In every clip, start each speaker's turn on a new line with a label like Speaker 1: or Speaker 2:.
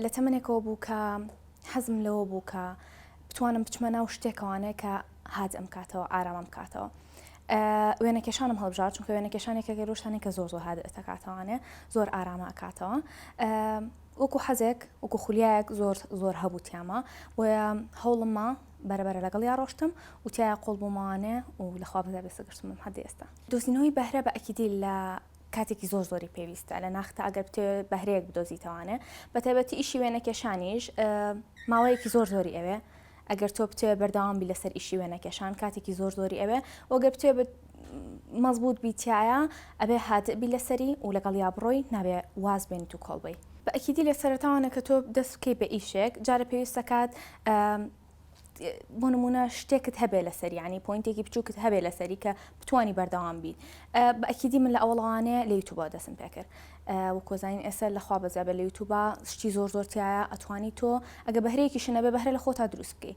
Speaker 1: لە تەمەنێکەوە بوو کە حەزم لەوە بوو کە بتوانم بچمە ناو شتێکەوانێ کە هادئم کاتەوە ئارامم کاتەوە. وێنەکێشانم هەڵبژارد چونکە وێنەکێشان یەکێکە لەو شتانەی کە زۆر زۆر هادئت ئەکاتەوانێ زۆر ئارامە ئەکاتەوە وەکو حەزێک وەکو خولیایەک زۆر زۆر هەبوو تیاما بۆیە هەوڵمما بەرەبەرە لەگەڵیا ڕۆشتم و تیایا قوڵ بوومەوانێ و لەخوا بەزا بێسە گەشتم بەم حەدی ئێستا. دۆزینەوەی بەهرە بە ئەکیدی لە کاتێکی زۆر زۆری پێویستە لە ناختا ئەگەر بتەوێت بەهرەیەک بدۆزیتەوانێ بە تایبەتی ئیشی وێنەکێشانیش ماوەیەکی زۆر زۆری ئەوێ ئەگەر تۆ بتەوێت بەردەوام بی لەسەر ئیشی وێنەکێشان کاتێکی زۆر زۆری ئەوێ و گەر بتەوێت مەزبوط بی تایە ئەبێ هادئ بی لەسەری و لەگەڵیا بڕۆی نابێ واز بێنیت و کۆڵ بەی. بە ئەکیدی لە سەرەتاوانە کە تۆ دەست بکەی بە ئیشێک جارە پێویستە کات بۆ نمونە شتێکت هەبێ لەسەر ینی point ێکی بچووکت هەبێ لەسەری کە بتانی بەردەوام بیت بە ئەکیدی من لە ئەوڵوانەیە لە یوتوبەوە دەسم پێکرد وەکۆزانین ئێستا لەخوا بەزیابە لە یوتوبا شتی زۆر زۆر تایە ئەتوانی تۆ ئەگە بەهرەیەکی شنەبێ بەهرە لە خۆتا دروست بکەی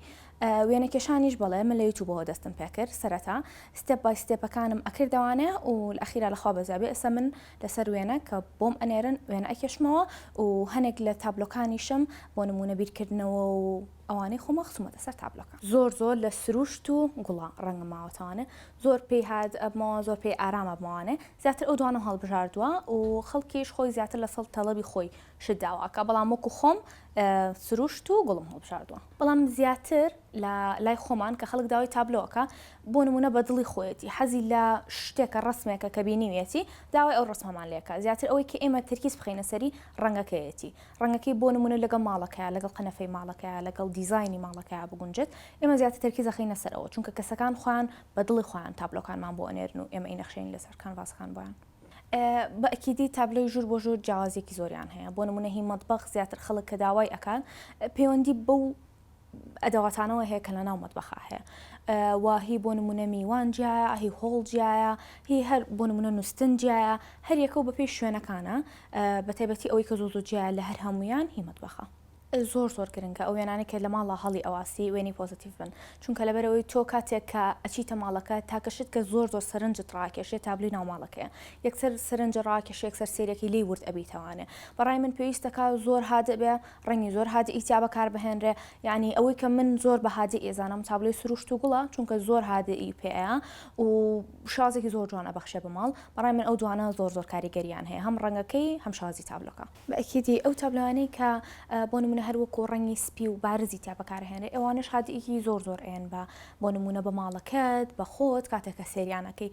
Speaker 1: وێنەکێشانیش بەڵێ من لە یوتوبەوە دەستم پێکرد سەرەتا step by step ەکانم ئەکردەوانێ و لە ئەخیرا لەخوا بەزیابێ ئێستا من لەسەر وێنە کە بۆم ئەنێرن وێنە ئەکێشمەوە و هەنێک لە تابلۆکانیشم بۆ نمونە بیرکردنەوە و ئەوانەی خۆمە خستومەتە سەر تابلۆکە. زۆر زۆر لە سروشت و گوڵە ڕەنگم ماوەتەوانێ زۆر پێی هاد ئەبمەوە زۆر پێی ئارام ئەبمەوانێ زیاتر ئەو دوانەم هەڵبژاردووە و خەڵکیش خۆی زیاتر لەسەڵ تەڵەبی خۆی شت داوا ئەکا بەڵام وەکو خۆم سروشت و گوڵم هەڵبژاردووە. بەڵام زیاتر لە لای خۆمان کە خەڵک داوای تابلۆ ئەکا بۆ نمونە بە دڵی خۆیەتی حەزی لە شتێکە ڕەسمێکە کە بینیویەتی داوای ئەو ڕەسمەمان لێ ئەکا زیاتر ئەوەی کە ئێمە تەرکیز بخەینە سەری ڕەنگەکەیەتی ڕەنگەکەی بۆ نمونە لەگەڵ ماڵەکەیا لەگەڵ قەنەفەی ماڵەکەیا لەگەڵ دیزاینی ماڵەکەیا بگونجێت ئێمە زیاتر تەرکیز ئەخەینە سەر ئەوە چونکە کەسەکان خۆیان بە دڵی خۆیان تابلۆکانمان بۆ ئەنێرن و ئێمە ئینەخشێنین لەسەر کانڤاسەکان بۆیان. بە ئەکیدی تابلۆی ژوور بۆ ژوور جیاوازیەکی زۆریان هەیە بۆ نمونە هی مەتبەخ زیاتر خەڵک کە داوای ئەکات پەیوەندی بەو ئەدەواتانەوە هەیە کە لە ناو مەتبەخا هەیە و هی بۆ نمونە میوان جیایە هی هۆڵ جیایە هی هەر بۆ نمونە نووسن جیایە هەر یەکە و بەپێی شوێنەکانە بە تایبەتی ئەوەی کە زۆ زۆ جیایە لە هەر هەمویان هی مەتبەخە. زۆر زۆر گرنگە ئەو وێنانەی کە لە ماڵا هەڵی ئەواسی وێنەی positive بن چونکە لەبەرئەوەی تۆ کاتێک کە ئەچیتە ماڵەکە تاکە شت کە زۆر زۆر سەرنجت ڕاکێشێ تابلۆی ناو ماڵەکەیە یەکسەر سەرنج ڕاکێشێ یەکسەر سێرەکەی لێی ورد ئەبیتەوانێ بەڕای من پێویستەکە زۆر هادئ بێ ڕەنگی زۆر هادئی تیا بەکار بهێنرێ یعنی ئەوەی کە من زۆر بە هادئی ئەزانم تابلۆی سروشت و گوڵە چونکە زۆر هادئی پێیە و شازێکی زۆر جوان ئەبەخشێ بە ماڵ بەڕای من ئەو دوانە زۆر زۆر کاریگەریان هەیە هەم ڕەنگەکەی هەم شازی تابلۆکە. بە ئەکیدی ئەو تابلۆیانەی کە بۆ نمونە هەر وەکو ڕەنگی سپی و بارزی تیا بەکارهێنرێ ئەوانەش هادئیکی زۆر زۆر ئەیەن بە بۆ نمونە بە ماڵەکەت بە خۆت کاتێک کە سێریان ئەکەی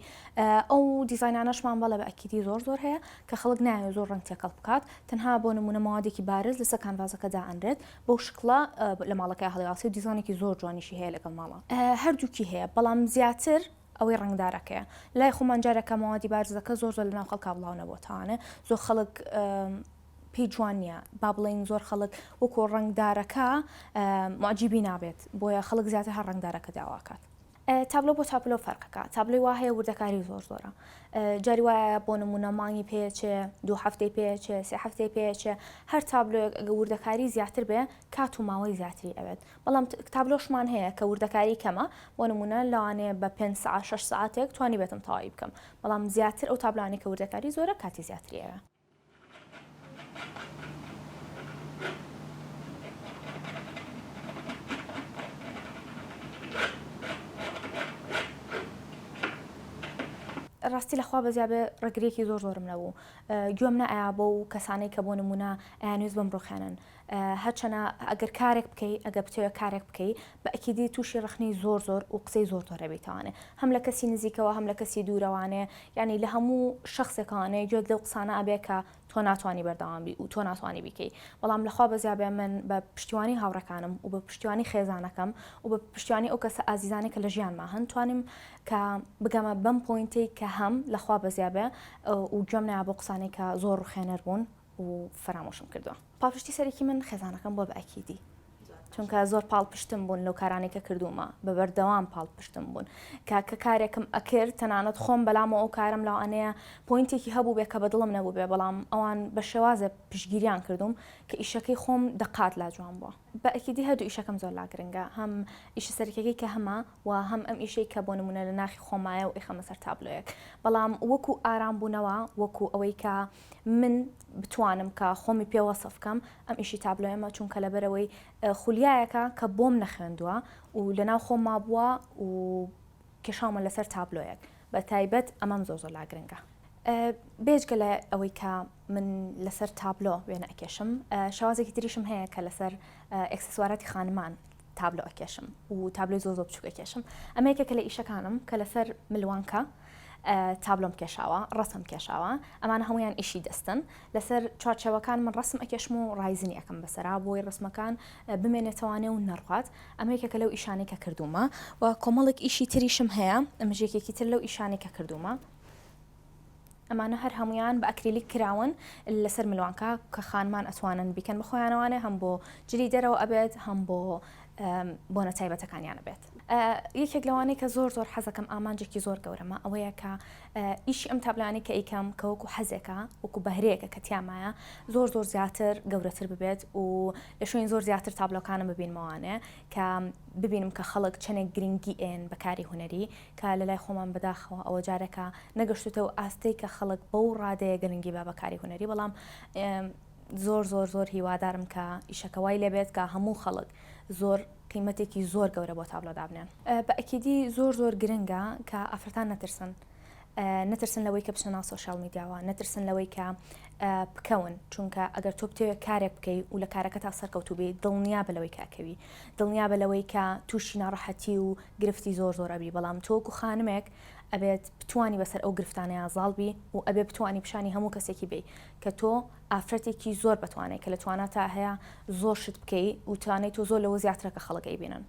Speaker 1: ئەو دیزاینانەشمان بەڵێ بە ئەکیدی زۆر زۆر هەیە کە خەڵک نایەوێ زۆر ڕەنگ تێکەڵ بکات تەنها بۆ نمونە مەوادێکی بارز لەسەر کانڤازەکە دائەنرێت بەو شکڵە لە ماڵەکەی هەڵیواسی و دیزانێکی زۆر جوانیشی هەیە لەگەڵ ماڵە هەردووکی هەیە بەڵام زیاتر ئەوەی ڕەنگدارەکەیە لای خۆمان جارەکە مەوادی بارزەکە زۆر زۆر لەناو خەڵکا بڵاو نەبۆتەوانێ زۆر خەڵک پێی جوان نییە با بڵێین زۆر خەڵک وەکو ڕەنگدارەکە معجیبی نابێت بۆیە خەڵک زیاتر هەر ڕەنگدارەکە داواکات. تابلۆ بۆ تابلۆ فەرقەکە تابلۆی وا هەیە وردەکاری زۆر زۆرە جاری وایە بۆ نمونە مانگی پێچێ دوو هەفتەی پێچێ سێ هەفتەی پێچێ هەر تابلۆیەک ئەگە وردەکاری زیاتر بێ کات و ماوەی زیاتری ئەوێت بەڵام تابلۆشمان هەیە کە وردەکاری کەمە بۆ نمونە لەوانەیە بە پێنج سەعات شەش سەعاتێک توانیبێتم تەواوی بکەم بەڵام زیاتر ئەو تابلۆانەی کە وردەکاری زۆرە کاتی زیاتری ئەوێ. ڕاستی لەخوا بەزیابێ ڕێگریەکی زۆر زۆرم نەبوو گوێم نەئەیا بەو کەسانەی کە بۆ نمونە ئەیانویست بمڕوخێنن هەرچەنە ئەگەر کارێک بکەی ئەگەر بتەوێت کارێک بکەی بە ئەکیدی تووشی ڕەخنەی زۆر زۆر و قسەی زۆر زۆر ئەبیتەوانێ هەم لە کەسی نزیکەوە هەم لە کەسی دوورەوانێ یعنی لە هەموو شخصێکانێ گوێت لەو قسانە ئەبێ کە تۆ ناتوانانی بەردەوام بی و تۆ ناتوانانی بیکەی بەڵام لەخوا بەزیا بێ من بە پشتیوانی هاوڕەکانم و بە پشتیوانی خێزانەکەم و بە پشتیوانی ئەو کەسە ئازیزانەی کە لە ژیانما هەن توانیم کە بگەمە بەم point ەی کە هەم لەخوا بەزیا بێ و گوێم نایە بۆ قسانەی کە زۆر ڕوخێنەر بوون و فەرامۆشم کردووە. پاڵپشتی سەرەکی من خێزانەکەم بووە بە ئەکیدی چونکە زۆر پاڵپشتم بوون لەو کارانەی کە کردوومە بە بەردەوام پاڵپشتم بوون کە کە کارێکم ئەکرد تەنانەت خۆم بەلامەوە ئەو کارم لەوانەیە point ێکی هەبوو بێ کە بە دڵم نەبوو بێ بەڵام ئەوان بە شێوازێ پشتگیریان کردووم کە ئیشەکەی خۆم دەقات لا جوان بووە. بە ئەکیدی هەردوو ئیشەکەم زۆر لا گرنگە هەم ئیشە سەرەکیەکەی کە هەمە و هەم ئەم ئیشەی کە بۆ نمونە لە ناخی خۆمایە و ئیخەمە سەر تابلۆیەک بەڵام وەکو ئارام بوونەوە وەکو ئەوەی کە من بتوانم کە خۆمی پێ وەسف کەم ئەم ئیشی تابلۆیەمە چونکە لەبەرەوەی خولیایەکە کە بۆم نەخوێندووە و لەناو خۆم مابووە و کێشاومە لەسەر تابلۆیەک بە تایبەت ئەمەم زۆر زۆر لا گرنگە. بێجگە لە ئەوەی کە من لەسەر تابلۆ وێنە ئەکێشم شێوازێکی تریشم هەیە کە لەسەر ئێکسسواراتی خانمان تابلۆ ئەکێشم و تابلۆی زۆر زۆر بچووک ئەکێشم ئەمە یەکێکە لە ئیشەکانم کە لەسەر ملوانکە تابلۆم کێشاوە ڕسم کێشاوە ئەمانە هەمویان ئیشی دەستن لەسەر چوارچێوەکان من ڕسم ئەکێشم و ڕایزنی ئەەکەم بەسەرا بۆی ڕسمەکان بمێنێتەوانێ و نەڕوات ئەمە یەکێکە لەو ئیشانەی کە کردوومە و کۆمەڵێک ئیشی تریشم هەیە ئەمەش یەکێکی تر لەو ئیشانەی کە کردوومە ئەمانە هەر هەمویان بە ئەکریلیک کراون لەسەر ملوانکە کە خانمان ئەتوانن بیکەن بە خۆیانەوانێ هەم بۆ جلی دەرەوە ئەبێت هەم بۆ بۆنە تایبەتەکانیان ئەبێت. یەکێک لەوانەی کە زۆر زۆر حەزەکەم ئامانجێکی زۆر گەورەمە ئەوەیە کە ئیشی ئەم تابلانی کە ئەیکەم کە وەکو حەزێکە وەکو بەهرەیەکە کە تیامایە زۆر زۆر زیاتر گەورەتر ببێت و لە شوێن زۆر زیاتر تابلۆکانم ببینمەوانێ کە ببینم کە خەڵک چەندێک گرنگی ئێن بەکاری هونەری کە لە لای خۆمان بەداخەوە ئەوە جارێکە نەگەشتوتە و ئاستەی کە خەڵک بەو ڕادەیە گرنگی بە بەکاری هونەری بەڵام زۆر زۆر زۆر هیوادارم کە ئیشەکە وای لێبێت کە هەموو خەڵک زۆر قیمەتێکی زۆر گەورە بۆ تابلۆ دابنێن. بە ئەکیدی زۆر زۆر گرنگە کە ئافرەتان نەترسن نەترسن لەوەی کە بچنە ناو سۆشیال میدیاوە نەترسن لەوەی کە بکەون چونکە ئەگەر تۆ بتەوێت کارێک بکەی و لە کارەکەتا سەرکەوتوبی دڵنیا بە لەوەی کە ئەکەوی دڵنیا بە لەوەی کە تووشی ناڕەحەتی و گرفتی زۆر زۆر ئەبی بەڵام تۆ وەکو خانمێک ئەبێت بتانی بەسەر ئەو گرفتانەیان زاڵ بی و ئەبێ بتانی پیشانی هەموو کەسێکی بی کە تۆ ئافرەتێکی زۆر بەتوانای کە لە تواناتا هەیە زۆر شت بکەی و توانای تۆ زۆر لەوە زیاترە کە خەڵک ئەیبینن.